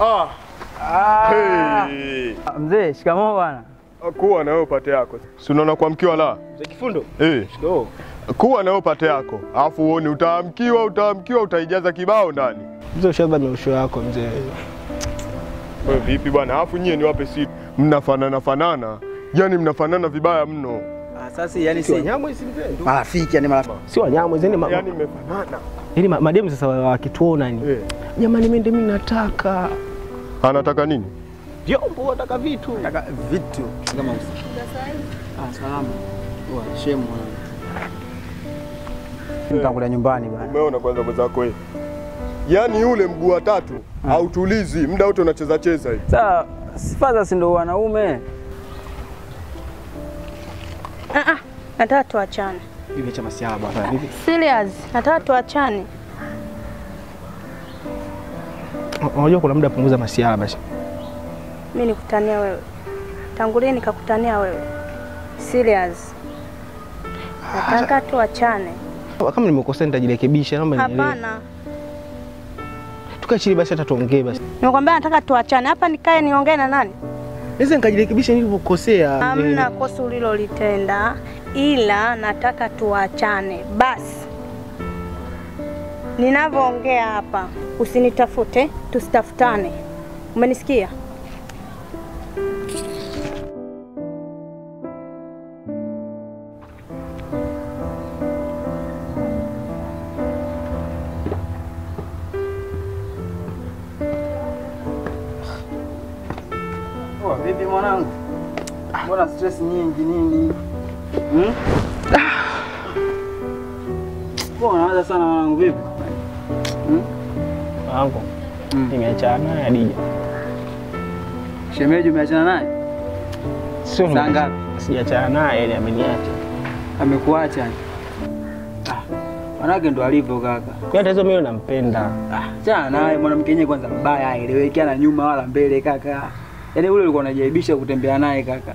Ah. Hey. Mzee, shikamoo bwana. Kuwa na wewe pate yako. Si unaona kuamkiwa la? Mzee Kifundo? Eh. Shikamoo. Kuwa na wewe pate yako. Alafu uone utaamkiwa, utaamkiwa utaijaza kibao ndani. Mzee ushaanza miosho yako mzee. Wewe vipi bwana? Alafu nyie niwape siri. Mnafanana fanana. Yaani mnafanana vibaya mno. Ah, sasa yani si Wanyamwezi mzee. Marafiki yani marafiki. Si Wanyamwezi yani yani mmefanana. Yaani mademu sasa wakituona ni. Eh. Jamani mimi ndio mimi nataka. Anataka nini? Vyombo, anataka vitu. Nataka vitu kama usi. Ah, salama. Oa, shemu mwanangu. Nitakula nyumbani bwana. Umeona kwanza mwenzako wewe. Yaani yule mguu wa tatu hautulizi, muda wote unacheza cheza hivi. Sasa sifaza si ndio wanaume? Ah, nataka tuachane. Bibi acha masiala bwana. Bibi. Serious, nataka tuachane. Unajua kuna muda punguza masiala basi. Mimi nikutania wewe. Tangulia nikakutania wewe. Serious. Nataka tuachane. Kama nimekosea nitajirekebisha, naomba nielewe. Hapana. Tukae chini basi hata tuongee basi. Nimekwambia nataka tuachane. Hapa nikae niongee na nani? Naweza nikajirekebisha nilipokosea. Hamna kosa ulilolitenda, ila nataka tuachane. Basi. Ninavyoongea hapa, usinitafute, tusitafutane. Umenisikia? Poa, vipi mwanangu? Mbona stress nyingi nini? Mbona unawaza sana mwanangu vipi? Mwanangu, nimeachana naye Adija. Shemeji umeachana naye? Sio saa ngapi? Sijaachana naye, yani ameniacha. Amekuacha? Ah, wanawake ndo alivyo kaka. Kwa tatizo mimi nampenda. Ah, achana naye mwanamke yenyewe kwanza mbaya, haeleweki ana nyuma wala mbele kaka. Yaani ule ulikuwa unajaibisha kutembea naye kaka.